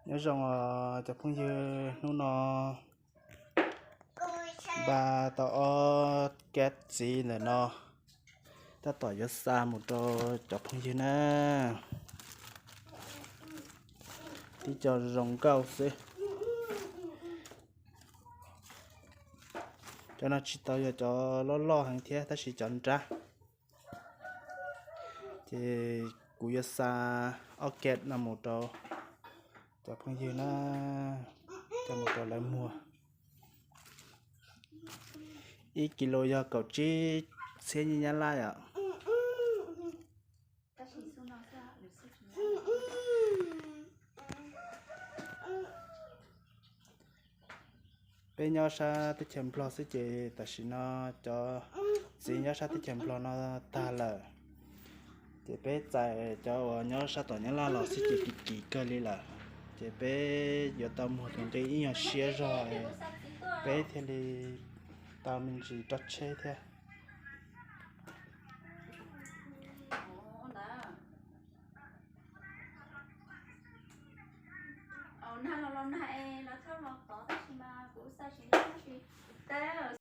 Nyob zoo os cov phooj ywg, hnub no npaj tau ob kab txiv ntawm no, tab tom yuav xa mus rau cov phooj ywg na. Tib co zoo nkauj xwb. Cov no tsis tau yog cov loj loj heev thiab, tab sis cov nrab. Ces kuv yuav xa ob kab no mus rau cov phooj ywg na, coj mus rau lawv muag. Ib kis lus yog kaum tsib txhiab nyiaj Nyab Laj yom. Peb nyob sab teb chaws Nplog xwb ces tam sim no cov txiv nyob sab teb chaws Nplog no tag lawm. Ces peb txais cov uas nyob sab tom Nyab Laj los xwb ces kim kim kawg li lawm. Ces peb yuav tau muag tus nqi ib nyuag siab zog, peb thiaj li tau me ntsis roj tsheb thiab. Nag los los nag es lawv txhob los tod tab sis mas kuv xav tsis nyob tab sis teb